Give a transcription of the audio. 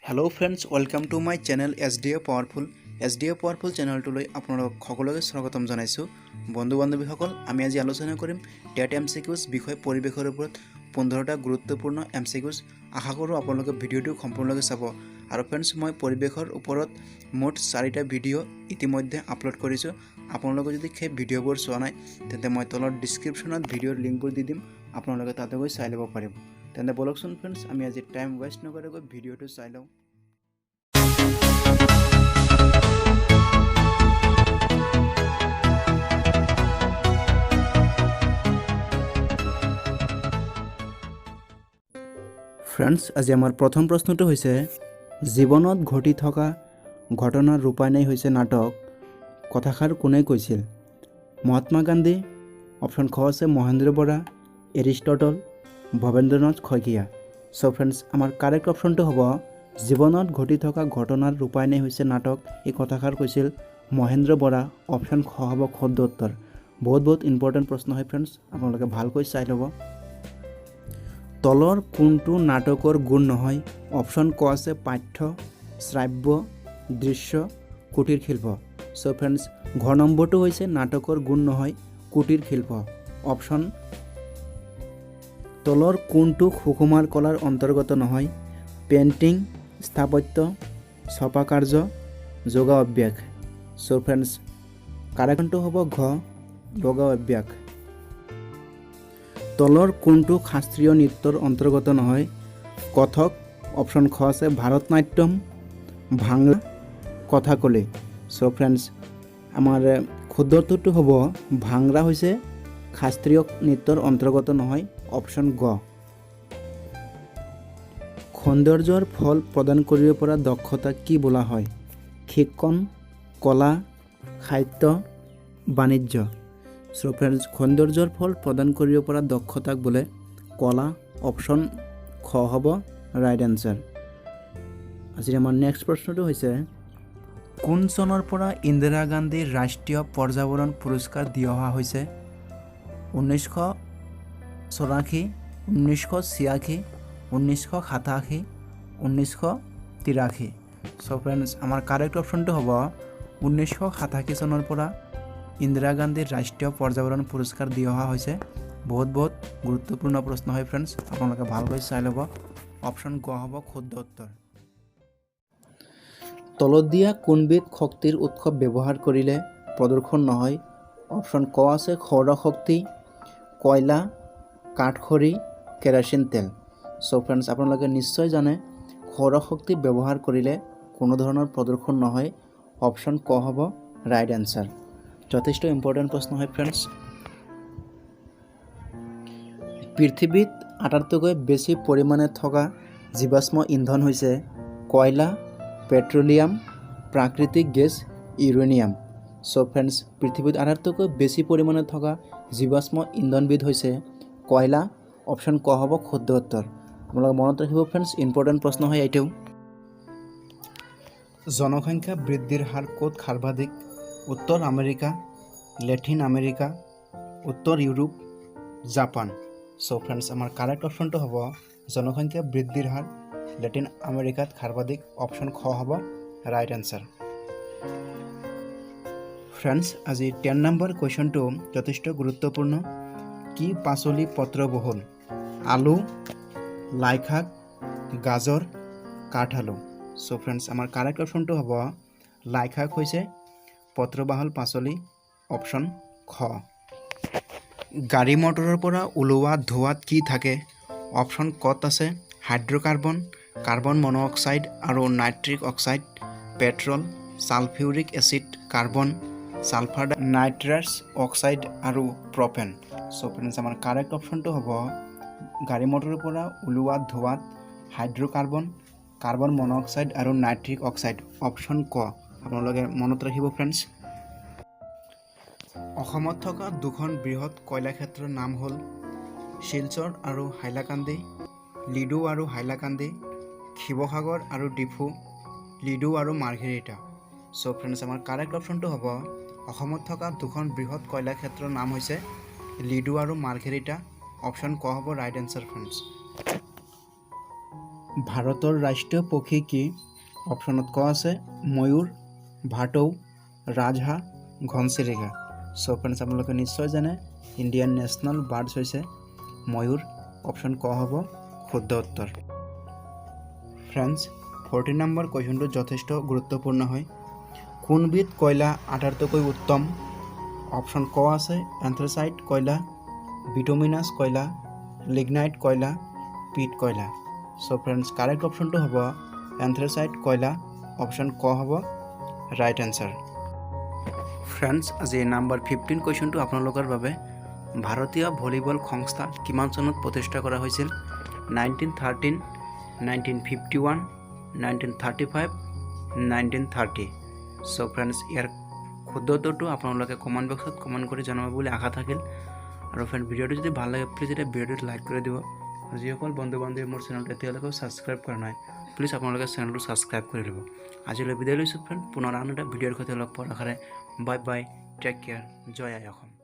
Hello friends, welcome to my channel SDA Powerful. SDA Powerful চেনেলটোলৈ আপোনালোক সকলোকে স্বাগতম জনাইছোঁ। বন্ধু বান্ধৱীসকল, আমি আজি আলোচনা কৰিম টেট এমচিকিউজ, বিষয় পৰিৱেশৰ ওপৰত 15টা গুৰুত্বপূৰ্ণ এমচিকিউজ। আশা কৰোঁ আপোনালোকে ভিডিঅ'টো সম্পূৰ্ণকৈ চাব। আৰু ফ্ৰেণ্ডছ, মই পৰিৱেশৰ ওপৰত মুঠ চাৰিটা ভিডিঅ' ইতিমধ্যে আপলোড কৰিছোঁ। আপোনালোকে যদি সেই ভিডিঅ'বোৰ চোৱা নাই, তেন্তে মই তলত ডিছক্ৰিপশ্যনত ভিডিঅ'ৰ লিংকবোৰ দি দিম, আপোনালোকে তাতে গৈ চাই ল'ব পাৰিব। তেন্তে ব'লকচোন ফ্ৰেণ্ডছ, আমি আজি টাইম ৱেষ্ট নকৰাকৈ ভিডিঅ'টো চাই লওঁ। ফ্ৰেণ্ডছ, আজি আমাৰ প্ৰথম প্ৰশ্নটো হৈছে, "জীৱনত ঘটি থকা ঘটনাৰ ৰূপায়ণেই হৈছে নাটক" কথাষাৰ কোনে কৈছিল? মহাত্মা গান্ধী, অপশ্যন খ আছে মহেন্দ্ৰ বৰা, এৰিষ্টটল, ভৱেন্দ্ৰনাথ শইকীয়া। চ' ফ্ৰেণ্ডছ, আমাৰ কাৰেক্ট অপশ্যনটো হ'ব, জীৱনত ঘটি থকা ঘটনাৰ ৰূপায়ণেই হৈছে নাটক, এই কথাষাৰ কৈছিল মহেন্দ্ৰ বৰা। অপশ্যন খ হ'ব শুদ্ধ উত্তৰ। বহুত বহুত ইম্পৰ্টেণ্ট প্ৰশ্ন হয় ফ্ৰেণ্ডছ, আপোনালোকে ভালকৈ চাই ল'ব। তলৰ কোনটো নাটকৰ গুণ নহয়? অপশ্যন ক আছে পাঠ্য, শ্ৰাব্য, দৃশ্য, কুটীৰ শিল্প। চ' ফ্ৰেণ্ডছ, ঘ নম্বৰটো হৈছে নাটকৰ গুণ নহয়, কুটীৰ শিল্প অপশ্যন। তলৰ কোনটো সুকুমাৰ কলাৰ অন্তৰ্গত নহয়? পেইণ্টিং, স্থাপত্য, ছপাকাৰ্য, যোগা অভ্যাস। চ' ফ্ৰেণ্ডছ, কাৰেক্টটো হ'ব ঘ, যোগা অভ্যাস। তলৰ কোনটো শাস্ত্ৰীয় নৃত্যৰ অন্তৰ্গত নহয়? কথক, অপশ্যন খ আছে ভাৰতনাট্যম, ভাংৰা, কথাকলি। চ' ফ্ৰেণ্ডছ, আমাৰ শুদ্ধ উত্তৰটো হ'ব ভাংৰা হৈছে শাস্ত্ৰীয় নৃত্যৰ অন্তৰ্গত নহয়, অপশ্যন গ। সৌন্দৰ্যৰ ফল প্ৰদান কৰিব পৰা দক্ষতা কি বোলা হয়? শিক্ষণ, কলা, সাহিত্য, বাণিজ্য। চ' ফ্ৰেণ্ডছ, সৌন্দৰ্যৰ ফল প্ৰদান কৰিব পৰা দক্ষতাক বোলে কলা। অপশ্যন খ হ'ব ৰাইট এনচাৰ। আজিৰ আমাৰ নেক্সট প্ৰশ্নটো হৈছে, কোন চনৰ পৰা ইন্দিৰা গান্ধী ৰাষ্ট্ৰীয় পৰ্যাবৰণ পুৰস্কাৰ দি অহা হৈছে? 1984, 1986, 1987, 1983। চ' ফ্ৰেণ্ডছ, আমাৰ কাৰেক্ট অপশ্যনটো হ'ব, 1987 চনৰ পৰা ইন্দিৰা গান্ধীৰ ৰাষ্ট্ৰীয় পৰ্যাবৰণ পুৰস্কাৰ দি অহা হৈছে। বহুত বহুত গুৰুত্বপূৰ্ণ প্ৰশ্ন হয় ফ্ৰেণ্ডছ, আপোনালোকে ভালকৈ চাই ল'ব। অপশ্যন গ হ'ব শুদ্ধ উত্তৰ। তলত দিয়া কোনবিধ শক্তিৰ উৎস ব্যৱহাৰ কৰিলে প্ৰদূষণ নহয়? অপশ্যন ক আছে সৌৰশক্তি, কয়লা, কাঠখৰি, কেৰাচিন তেল। চ' ফ্ৰেণ্ডছ, আপোনালোকে নিশ্চয় জানে, সৌৰশক্তি ব্যৱহাৰ কৰিলে কোনো ধৰণৰ প্ৰদূষণ নহয়। অপশ্যন ক হ'ব ৰাইট এনচাৰ। যথেষ্ট ইম্পৰ্টেণ্ট প্ৰশ্ন হয় ফ্ৰেণ্ডছ। পৃথিৱীত আটাইতকৈ বেছি পৰিমাণে থকা জীৱাশ্ম ইন্ধন হৈছে? কয়লা, পেট্ৰলিয়াম, প্ৰাকৃতিক গেছ, ইউৰেনিয়াম। চ' ফ্ৰেণ্ডছ, পৃথিৱীত আটাইতকৈ বেছি পৰিমাণে থকা জীৱাশ্ম ইন্ধনবিধ হৈছে কয়লা। অপশ্যন ক হ'ব শুদ্ধ উত্তৰ। আপোনালোকে মনত ৰাখিব ফ্ৰেণ্ডছ, ইম্পৰ্টেণ্ট প্ৰশ্ন হয় এইটো। জনসংখ্যা বৃদ্ধিৰ হাৰ ক'ত সৰ্বাধিক? উত্তৰ আমেৰিকা, লেটিন আমেৰিকা, উত্তৰ ইউৰোপ, জাপান। চ' ফ্ৰেণ্ডছ, আমাৰ কাৰেক্ট অপশ্যনটো হ'ব, জনসংখ্যা বৃদ্ধিৰ হাৰ লেটিন আমেৰিকাত সৰ্বাধিক। অপশ্যন খ হ'ব ৰাইট এনচাৰ। ফ্ৰেণ্ডছ, আজি 10 নম্বৰ কুৱেশ্যনটো যথেষ্ট গুৰুত্বপূৰ্ণ। কি পাচলি পত্ৰবহুল? আলু, লাইশাক, গাজৰ, কাঠআলু। চ' ফ্ৰেণ্ডছ, আমাৰ কাৰেক্ট অপশ্যনটো হ'ব, লাইশাক হৈছে পত্ৰবাহুল পাচলি, অপশ্যন খ। গাড়ী মটৰৰ পৰা ওলোৱা ধোঁৱাত কি থাকে? অপশ্যন কত আছে হাইড্ৰ'কাৰ্বন, কাৰ্বন মনোঅক্সাইড আৰু nitric oxide, petrol, sulphuric acid, carbon, sulphur, nitrous oxide আৰু প্ৰপেন। চ' ফ্ৰেণ্ডছ, আমাৰ কাৰেক্ট অপশ্যনটো হ'ব, গাড়ী মটৰৰ পৰা ওলোৱা ধোঁৱাত হাইড্ৰ'কাৰ্বন, কাৰ্বন মনোঅক্সাইড আৰু নাইট্ৰিক অক্সাইড, অপশ্যন ক। আপোনালোকে মনত ৰাখিব ফ্ৰেণ্ডছ। অসমত থকা দুখন বৃহৎ কয়লা ক্ষেত্ৰৰ নাম হ'ল? শিলচৰ আৰু হাইলাকান্দি, লিডু আৰু হাইলাকান্দি, শিৱসাগৰ আৰু ডিফু, লিডু আৰু মাৰ্ঘেৰিটা। চ' ফ্ৰেণ্ডছ, আমাৰ কাৰেক্ট অপশ্যনটো হ'ব, অসমত থকা দুখন বৃহৎ কয়লা ক্ষেত্ৰৰ নাম হৈছে লিডু আৰু মাৰ্ঘেৰিটা। অপশ্যন ক হ'ব ৰাইট এনচাৰ ফ্ৰেণ্ডছ। ভাৰতৰ ৰাষ্ট্ৰীয় পক্ষী কি? অপশ্যনত ক আছে ময়ূৰ, ভাটৌ, ৰাজহাঁহ, ঘনচিৰিকা। চ' ফ্ৰেণ্ডছ, আপোনালোকে নিশ্চয় জানে ইণ্ডিয়ান নেশ্যনেল বাৰ্ডছ হৈছে ময়ূৰ। অপশ্যন ক হ'ব শুদ্ধ উত্তৰ। ফ্ৰেণ্ডছ, 14 নম্বৰ কুৱেশ্যনটো যথেষ্ট গুৰুত্বপূৰ্ণ হয়। কোনবিধ কয়লা আটাইতকৈ উত্তম? অপশ্যন ক আছে এন্থ্ৰাচাইট কয়লা, বিটুমিনাছ কয়লা, লিগনাইট কয়লা, পিট কয়লা। চ' ফ্ৰেণ্ডছ, কাৰেক্ট অপশ্যনটো হ'ব এন্থ্ৰাচাইট কয়লা। অপশ্যন ক হ'ব ৰাইট এনচাৰ। ফ্ৰেণ্ডছ, আজি নাম্বাৰ 15 কুৱেশ্যনটো আপোনালোকৰ বাবে। ভাৰতীয় ভলীবল সংস্থা কিমান চনত প্ৰতিষ্ঠা কৰা হৈছিল? 1913, 1951, 1935, 1930। So friends, ইয়াৰ শুদ্ধ উত্তৰটো আপোনালোকে কমেণ্ট বক্সত কমেণ্ট কৰি জনাব বুলি আশা থাকিল। আৰু ফ্ৰেণ্ড, ভিডিঅ'টো যদি ভাল লাগে, প্লিজ এতিয়া ভিডিঅ'টোত লাইক কৰি দিব। আৰু যিসকল বন্ধু বান্ধৱী মোৰ চেনেলটো এতিয়ালৈকেও ছাবস্ক্ৰাইব কৰা নাই, প্লিজ আপোনালোকে চেনেলটো ছাবস্ক্ৰাইব কৰি ল'ব। আজিলৈ বিদায় লৈছোঁ ফ্ৰেণ্ড। পুনৰ আন এটা ভিডিঅ'ৰ সৈতে লগ পোৱাৰ আশাৰে, বাই বাই, টেক কেয়াৰ, জয় আই অসম।